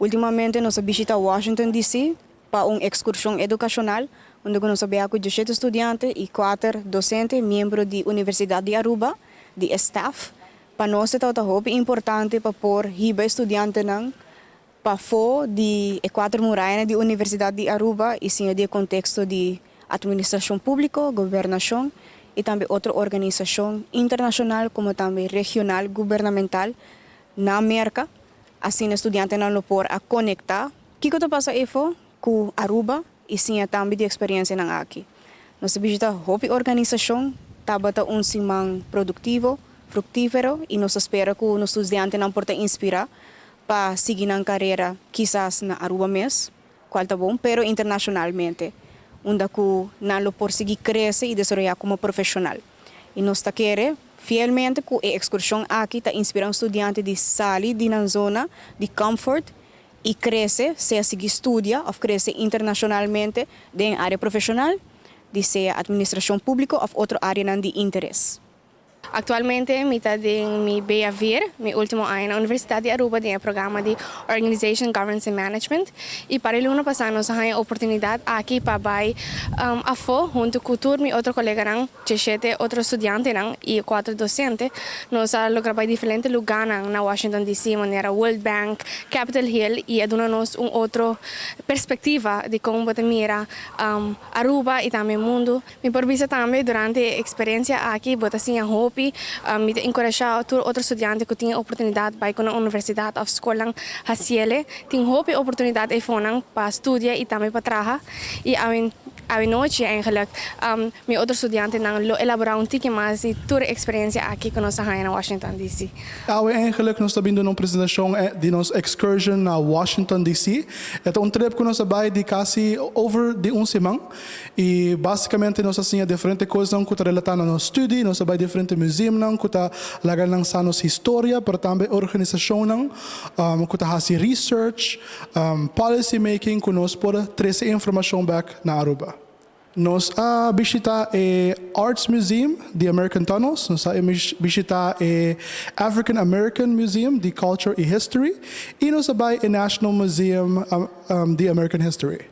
Ultimamente nos a bishita Washington DC pa un excursion educacional, unda nos a bay cu 17 studiante y 4 docente, miembro di Universidad di Aruba, di staff. Pa nos ta hopi importante pa por hiba studiantenan pafo di e cuatro muraya di Universidad di Aruba y siña di contexto di administracion publico, gobernacion y tambe otro organisacion internacional como tambe regional gubernamental na Merca. Asina studiantenan lo por a conecta kico ta pasa eyfo cu Aruba y siña tambe di experiencianan aki. Nos a bishita hopi organisacion, tabata un siman productivo, fructifero y nos ta spera cu nos studiantenan por ta inspira pa sigui nan carera kisas na Aruba mes, cual ta bon, pero internacionalmente, unda cu nan lo por sigui crece y desaroya como profesional. Y nos ta kere fielmente cu e excursion aki ta inspira un studiante di sali di nan zona di comfort y crece, sea sigui studia of crece internacionalmente den area profesional, di sea administracion publico of otro area di interes. Actualmente mi ta den mi BA4, mi ultimo aña na Universidad di Aruba, den e programa di Organization, Governance and Management. Y pa e luna pasa nos a haya oportunidad aki pa bay afo hunto cu tur mi otro coleganan, 17 otro studiantenan y cuatro docente. Nos a logra bay diferente lugar na Washington DC, manera World Bank, Capitol Hill, y a duna nos un otro perspectiva di con bo ta mira Aruba y tambe mundo. Mi por bisa tambe durante e experiencia aki, bo ta siña hopi, mi ta encurasha tur otro studiante cu tin oportunidad bay cu universidad of scol haciele. Tin hopi oportunidad eyfonan pa studia y tambe pa traha. Y anochi eigenlijk mi otro studiantenan lo elabora un tiki mas di tur experiencia aki cu nos a na Washington DC. Awe eigenlijk nos ta bin duna un presentacion di nos excursion na Washington DC. E un trip cu nos a bay di casi over di un siman y basicamente nos a siña diferente cos cu ta relata na nos studio, nos a bay diferente museum cu ta laga nan sa nos historia, pero tambe organisacion cu ta haci research, policy making cu nos por trece informacion back na Aruba. Nos a bishita e Arts Museum di American Tunnels, nos a bishita e African American Museum di Culture and History y nos a bay e National Museum di American History.